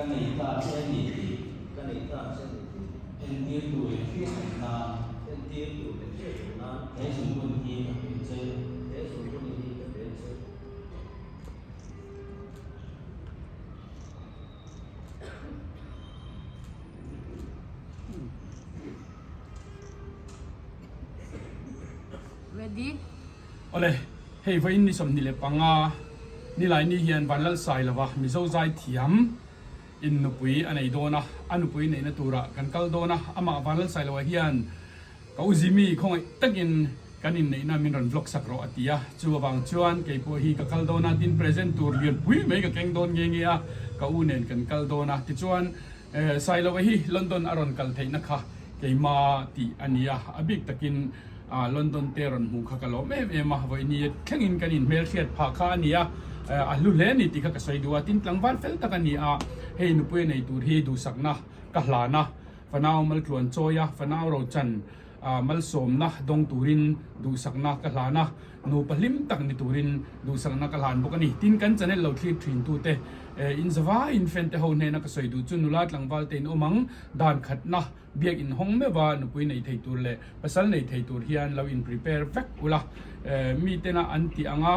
Ka nei ta che a ni tih. Ka nei ta che a ni tih. Entir tur leh hriat reng nan. Entir tur leh hriat reng nan. He zungbun hi ka pe che. He zungbun hi ka pe che. Ready? Awle, hei vawiin ni 25 nilai ni hian Vanlal Sailova Mizo zai thiam in nupui a nei dawn a, a nupui neihna turah kan kal dawn a, amah Vanlal Sailova hian ka u Jimmy khawngaih takin kan inneihna min rawn vlog sak rawh a ti a, chu avang chuan kei pawh hi ka kal dawn a, tin present tur lianpui mai ka keng dawn nghe nghe a, ka u nen kan kal dawn a, tichuan Sailova hi London a rawn kal theihna kha keima tih a ni a, a bik takin London te rawn hmuh kha ka lawm em em a, vawinia thlengin kan inhmelhriat phah kha a ni a, a hlu hle a ni tih kha ka sawi duh a, tin tlangval fel tak a ni a, hei nupui a nei tur hi duhsakna ka hlan a, fanau maltluan chawi a, fanau rochan malsawmna dawng turin duhsakna ka hlan a, nupa hlim tak ni turin duhsakna ka hlan bawk a ni. Tin, kan channel lo thlir thin tute in zavaiin fan te ho hnena ka sawi duh chu nula tlangval te in awm ang, dan khatna biak inhawng meuh a nupui nei thei tur leh pasal nei thei tur hian lo in prepare vek ula. Mi tena an tih anga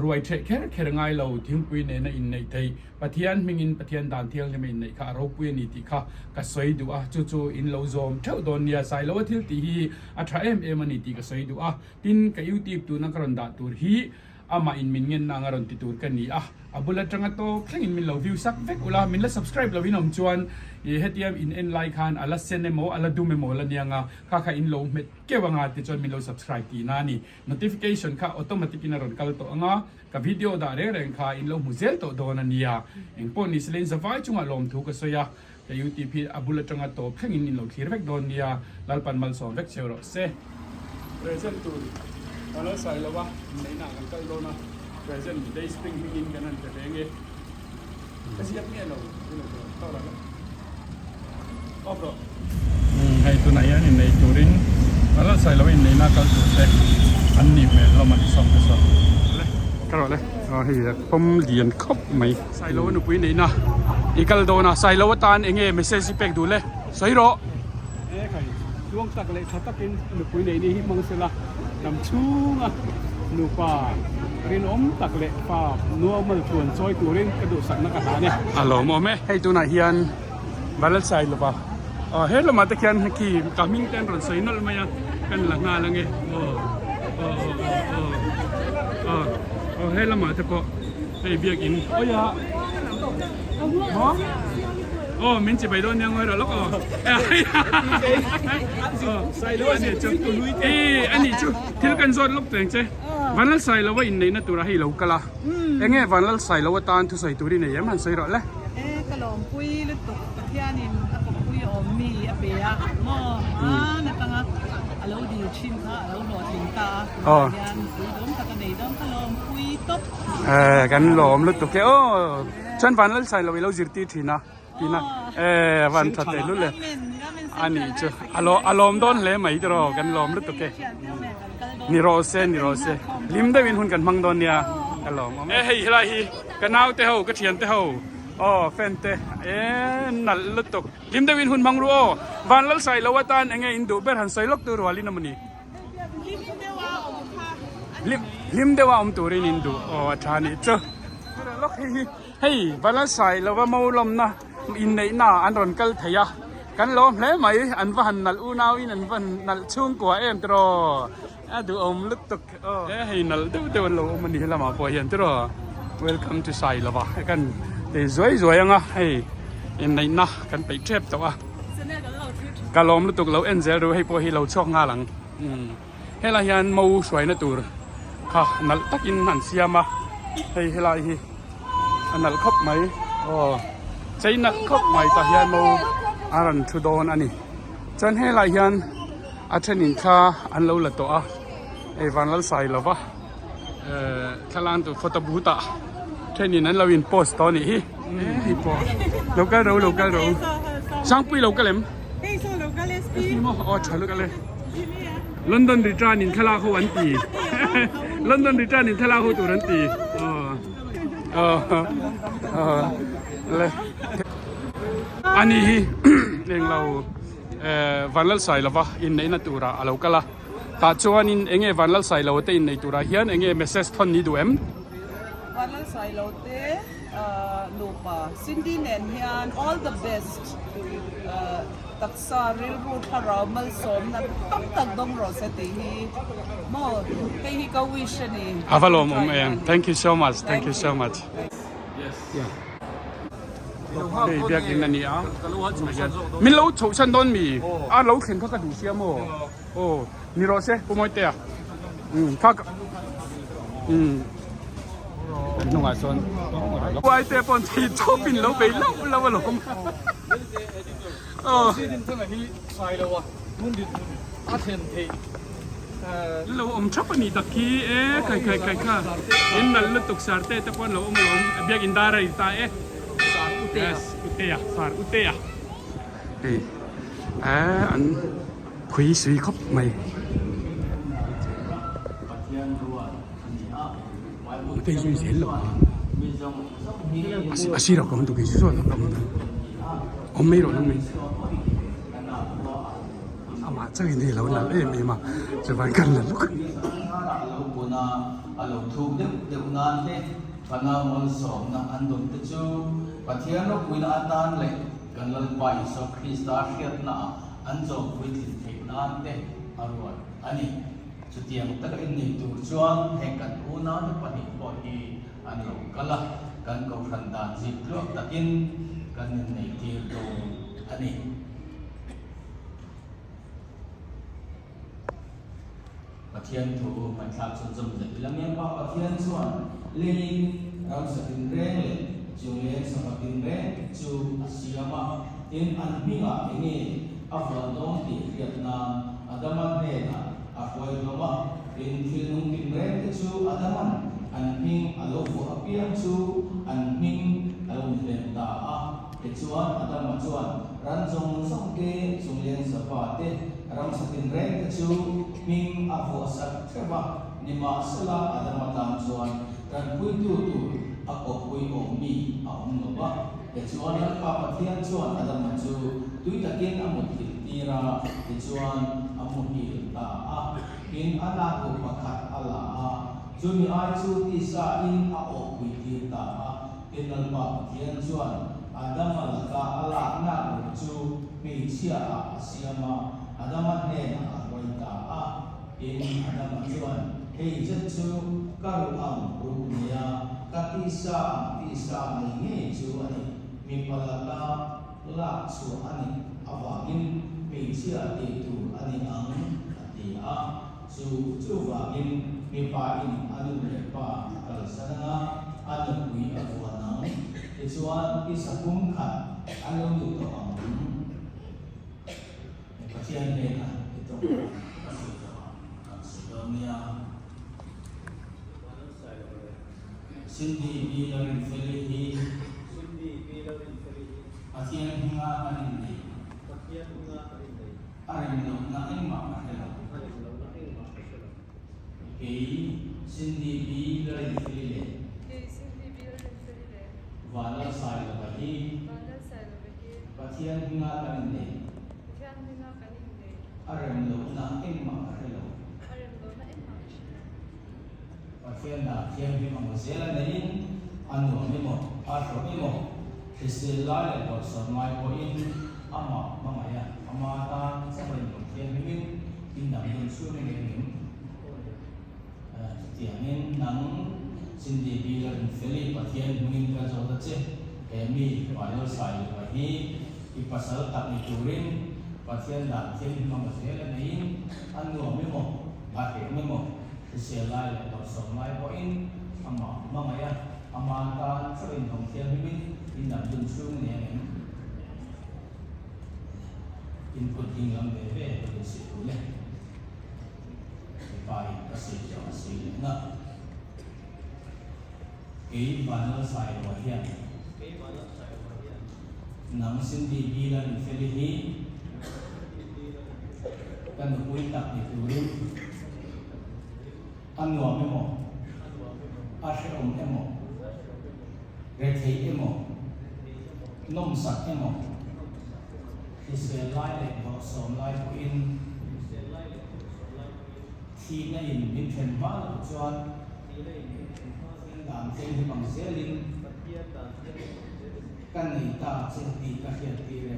ruai ṭheh kher kher ngai lo thingpui nena inneih theih Pathian hmingin Pathian dan thianghlim a inneih kha a ropui a ni tih kha ka sawi duh a, chu chu in lo zawm theuh dawn nia, Sailoa thil tih hi a tha em em a ni tih ka sawi duh a, tin ka YouTube tuna ka rawn dah tur hi amah in min ngenna anga rawn ti tur ka ni a, a bul atanga tawp thlengin min lo view sak vek ula, min la subscribe lo in awm chuan ih hetia in en lai khan a la sen emaw a la dum emaw la nia nga kha kha in lo hmet keuh anga tichuan min lo subscribe tihna a ni, notification kha automatic in a rawn kal tawh anga. Ka video dah reng reng kha in lo hmu zel tawh dawn a nia. Engpawh ni selain zavai chungah lawmthu ka sawi a, ka YouTube hi a bul atanga tawp thlengin in lo thlir vek dawn nia. Lalpan malsawm vek cheu rawh se. Present tur ka lo sawi lo a, inneihna ah kan kal dawn a, present day spring hmingin kan han pe ve nge. Ka ziak miah lo, i lo tur tawh rawh le. Off rawh. Hei tunah hian innei turin a lal sawi lo inneihna kal tur te an nih hmel hlawm a ni sawm te saw. Le ka rawh le aw hei a pawm lian khawp mai. Sailo a nupui neihna i kal dawn a, Sailo atan eng nge message i pek duh le sawi rawh. E khai tluang tak leh tha takin nupui neih ni hi hmang sela lam chhunga nupa rinawm tak leh pa nuamal tluan chawi turin ka duhsakna ka hlan e. A lawmawm e. Hei tunah hian Valalsailova aw he lamah te khian khi ka hming te an rawn sawi nawlh mai a kan la nghal ange aw aw aw aw aw aw he lamah te pawh hei biakin awia maw aw min chibai dawn nia ngawi rawh lawk aw ani chu thil kan zawt lawk teng che Vanlalsailova inneihna tura hei lo kal a. Enge Vanlalsailo atan thusawi tur i nei em han sawi rawh le. E ka lawmpui lutuk Pathianin a kawppui awm mi a pe a maw hman atanga a lo dil thin kha a lo hlawhtling ta a tunah hian pui dawm tak a nei dawn ka lawmpui tawp. E kan lawm lutuk e aw chuan Vanlalsailo i lo zirtir thin a. Tina e van tha teh lul e ani chu alo alawm dawn hle mai tiraw kan lawm lutuk e ni rawh se ni rawh se hlim deuhin hun kan hmang dawn nia ka lawm awm e hei helai hi ka nau te ho ka thian te ho aw fan te e nalh lutuk hlim deuhin hun hmang ru aw van lal sai lo atan enge in duh ber han sawi lawk tur rualin amawni hlim deuha awm turin in duh aw a tha nih chu lawk hei hi Hei Valalsai lova mo lawmna inneihna an rawn kal thei a, kan lawm hle mai, an va han nalh unau in an va han nalh chhungkua em tiraw, a duhawm lutuk aw. E hei nalh deuh deuh an lo awm a ni helamah pawh hian tiraw, welcome to Sailova kan ti zuai zuai ang a, hei inneihna kan peih tep tawh a, ka lawm lutuk lo en zel ru hei pawh hi lo chhuak nghal ang. Helai hian mo hruaina tur kha nalh takin an siam a, hei helai hi a nalh khawp mai aw chei nalh khawp mai tah hian mo a rawn thu dawn a ni chuan helai hian a thenin thla an lo la tawh a hei Vanlalsai lova ehh thla lan tur photo booth ah thenin an lo in post tawh a nih hi hei pawh lo kal ro lo kal ro Sangpui lo kal em? Aw tha lutuk e. London return in thlalak ho an ti London return in thlalak ho tur an ti aw aw le. Ani hi englo Vanlalsailova inneihna turah a lo kal a, tah chuanin enge Vanlalsailova te inneih turah hian enge message thawn ni duh em? Vanlalsailo te nupa Cindy nen hian all the best taksa rilru thlarau malsawmna tam tak dawng rawh se tih hi maw hei hi ka wish a ni. A va lawmawm em thank you so much thank you so much. Hei biakin a ni a min lo chhoh san dawn mi a lo thlen kha ka duh sia maw aw ni rawh se pu Mawitea umm kha umm kan hnungah sawn uaite pawh thei chawp in lo bei lauh lauh alawm aw Lo awm thap a nih tak khi e khai khai khai kha in nalh lutuk sar te te pawh an lo awm alawm biakin dar a ri ta e yes utea sar utea hei eh an phui sui khawp mai. Tei zui zel lo a sirah ka awm tuk hi chu chuan ka awm awm mai rawh nang mai. Amah changin hei lo nalh em em a, chuvan kan la luk. A lo bun a, a lo thuk deuh deuh nan te fanau malsawmna an dawn te chu Pathian ropuina atan leh kan Lalpa Isua Krista hriatnaah an chawmpui tlin theih nan te a ruat a ni. Chutiang taka innei tur chuan heng kan unaute pahnih pawh hi an lo kal a, kan kohhran dan zip tluak takin kan innei tir dawn a ni. Pathian thu ngaihthlak chhunzawm leh ila nge Pa Pathian chuan leiin ramsa tinreng leh chungleng sava tinreng chu a siam a, tin an hmingah enge a vuan dawn tih hriat nan Adama hnenah a hruai hlawm a, tin thil nung tinreng te chu Adaman an hming a lo vuah apiang chu an hming a lo ni hlen ta a. Tichuan, Adama chuan ran zawng zawng te, chungleng sava te, ramsa tinreng te chu hming a vuah sak theuh a. Nimahsela, Adama tan chuan tanpuitu tur a kawppui awm mi a awm lo va. Tichuan, Lalpa Pathian chuan Adama chu tui takin a mutthilh tir a, tichuan a muhil ta a. Tin, a nakuk pakhat a la a, chumi ai chu tisa in a awhpui tir ta a. Tin, Lalpa Pathian chuan Adama laka a lakna ur chu hmeichhia ah a siam a, Adama hnenah a hruai ta a. Tin, Adama chuan, Hei zet chu ka ruh ang ruh nei a, ka tisa ang tisa nei ngei chu a ni. Mipa laka lak chhuah a nih avangin hmeichhia tih tur a ni ang, a ti a. Chu chuvangin mipa in a nu leh pa a kalsan anga a nupui a vuan ang. Tichuan i sapum khat a lo ni tawh ang. Pathian hnenah i tawng a sawi tawh ang kan sawi dawn nia. Cindy Pi Larinfeli hi Pathian hminga kan inneih. A rem lohna engmah ka hre lo. Kei Cindy P. Larinfeli leh Vanlalsailova hi Pathian hminga kan innei. A rem lohna engmah ka hre lo. Pathian dah thianghlim ang zel a neiin a nuam emaw, a hrawm emaw, hrisel lai leh bawrhsawm ngai pawhin amah hmangaih a, ama tan chauh a inlawm thianghlimin indang dun chhung in eng em? Chutiangin nang Cindy Bill a rinfeli Pathian hmingin ka zawt a che, he mi Vanlalsailova hi i pasal tak ni turin Pathian dan thianghlim ang zel a neiin a nuam emaw, a hrehawm emaw, Hrisel lai leh bawrhsawm lai pawhin amah hmangaih a, ama tan chauh inhawng thianghlimin indang dun chhung ni ang em? Input ding lam ve ve ka duh si tur le. Mipa in ka sawi zawh a sawi leh na. Kei Vanlalsailoa hian nang Cindy Bill-a Nifeli hi ka nupui tak ni turin a nuam emaw, a hrehawm emaw, rethei emaw, nawmsak emaw. Hrisel lai leh bawrhsawm lai pawhin. Thihna in min then hma loh chuan. Pathian dan thianghlim ang zelin. Ka nei ta che tih ka hriat tir e.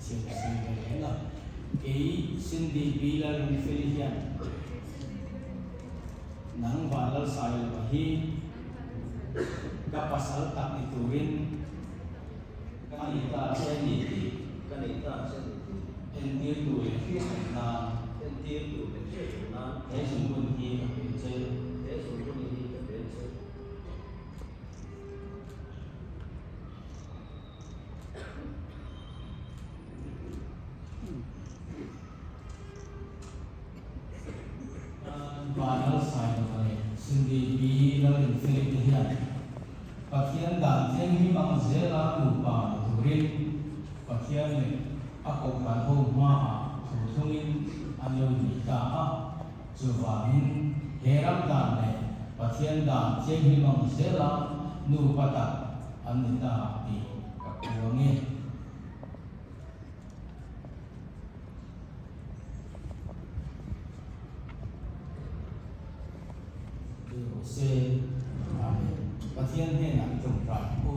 Chhiat ka sawi ve reng a, kei Cindy Pi Lalremfeli hian nang Vanlalsailova hi ka pasal tak ni turin ka nei ta che a ni tih entir tur leh hriat theih nan he zungbun hi ka pe che. Vanal Sailova leh Cindy Pi Lalrinfeli te hian Pathian dan thianghlim ang zela nupa ni turin Pathian leh a kohhran ho hmaah thu thlungin an lo inneih ta a. Chuvangin he ram dan leh Pathian dan thianghlim ang zela nupa tak an ni ta tih ka puang e. Ni rawh se, Amen. Pathian hnenah i tawngtai ang u.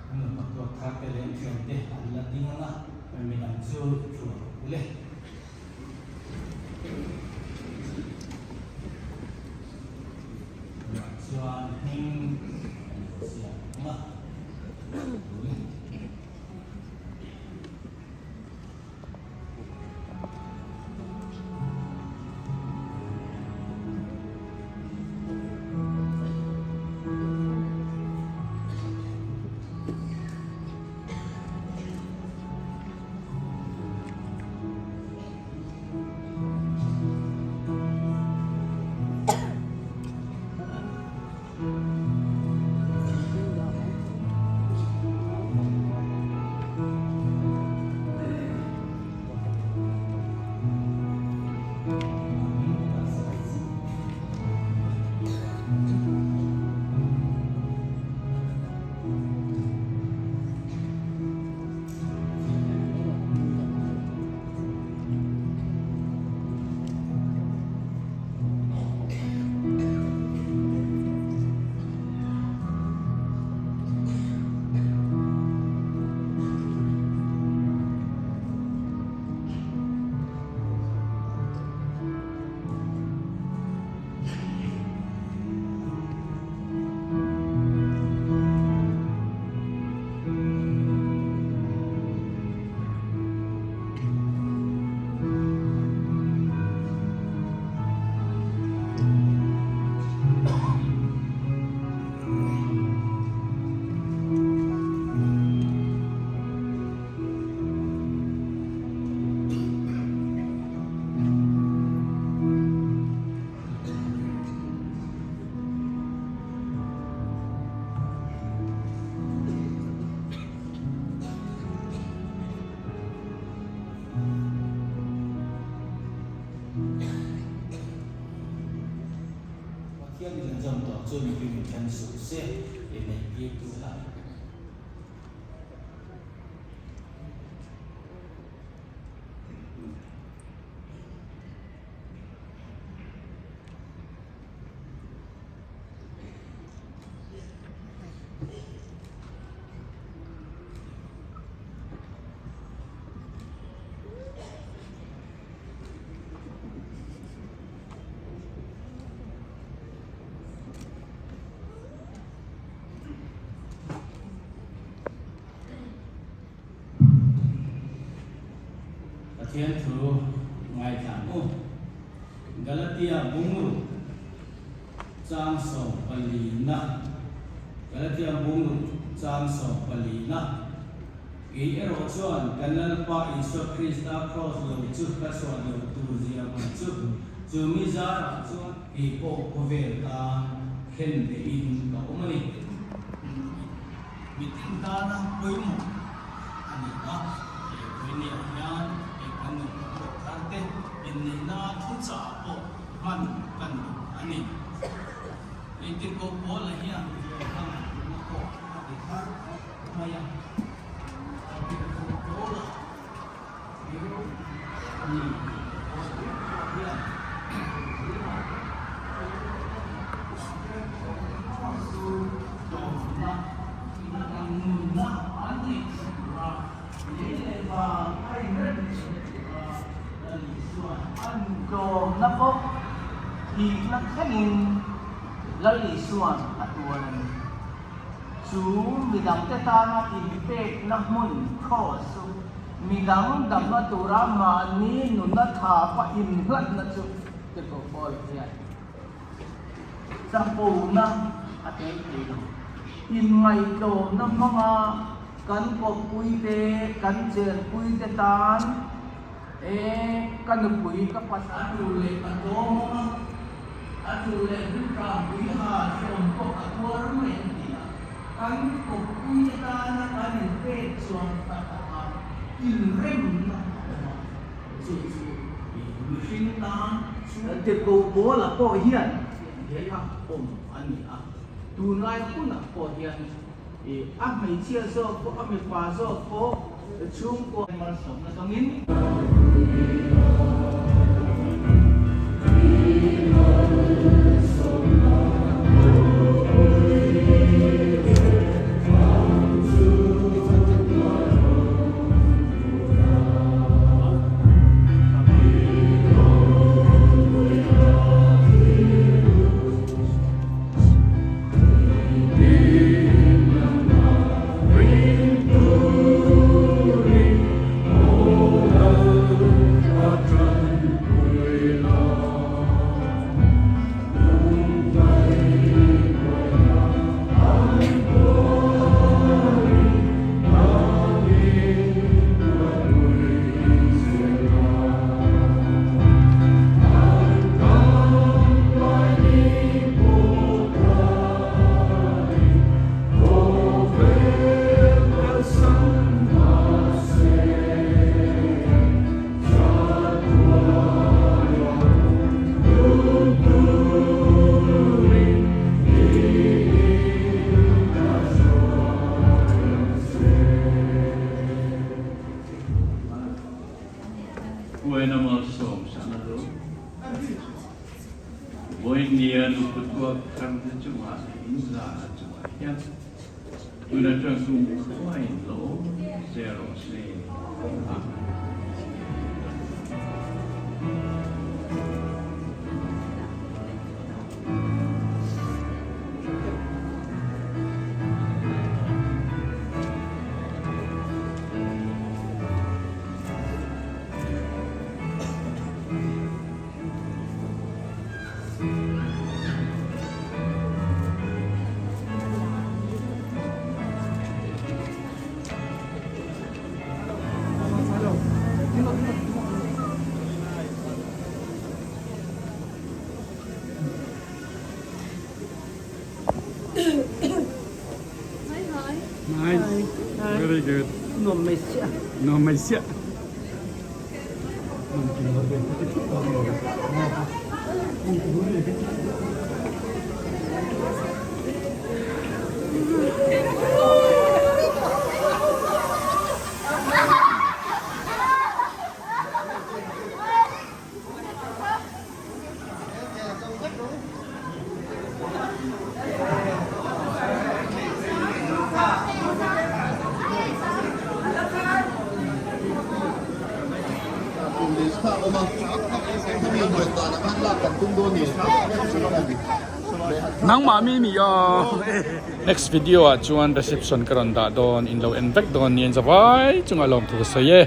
An rawn paktuak thar te leh an thiante an la ding ang a, midang chu thu a rawh le. Tunah chuan hming an lo ziak ang a, thu le. Pathian in an zawm tawh chu mipui min then suh se i neih tir tu la. Pathian thu ngaithla ang u. Galatia bungruk chang sawmpalina Galatia bungruk chang sawmpalina Kei erawh chuan kan Lalpa Isua Krista kraws lo chu ka chhuah loh tur zia mai chu, chu mi zarah chuan kei pawh khawvel tan thlen behin ka awm a ni. Mitin tana pawimawh a ni a, he Vawinia hian he kan. hman kan duh a ni. Tirhkoh Paula hian kha ngaihtuahna pawh a ti thar mai a. Tirhkoh Paula chu ni Paul pawh hian chu tlawmna nunna an neih theih tura lei leh vang a inrem theihna tura Lal Isua'n a tlawmna pawh thihna thlengin Lal Isua'n a tuar a ni. Chu midangte tana inpekna hmun cross chu midang damna tura mahni nunna thapa inhlatna chu Tirhkoh Paul hian Chapona a tel thei lo. Inngaihtlawmna hmanga kan kawppuite, kan chenpuite tan e ka nupui ka pasal. A tur leh ka tlawm ang a, a tur leh hlimtlanpui ha hrehawm pawh ka tuar mai an ti a. Kan kawppuite tana kan inpek chuan a taka inremna a awm a, chu chu mihring tan Tirhkoh Paula pawh hian he kha awm a ni a, tunlai hunah pawh hian a hmeichhia zawk pawh a mipa zawk pawh chhungkua malsawmna dawngin. Uaina malsawmsana chu vawinia nuputuak tharte chungah leh inzahna chungah hian tun atang kum khuain lo zel rawh se. Amen. Nice. Very good. Nuam mai siah. Nuam mai siah. Nangmah mi mi aw. Next video ah chuan reception ka rawn dah dawn in lo en vek dawn ni an zavai chungah lawmthu ka sawi e.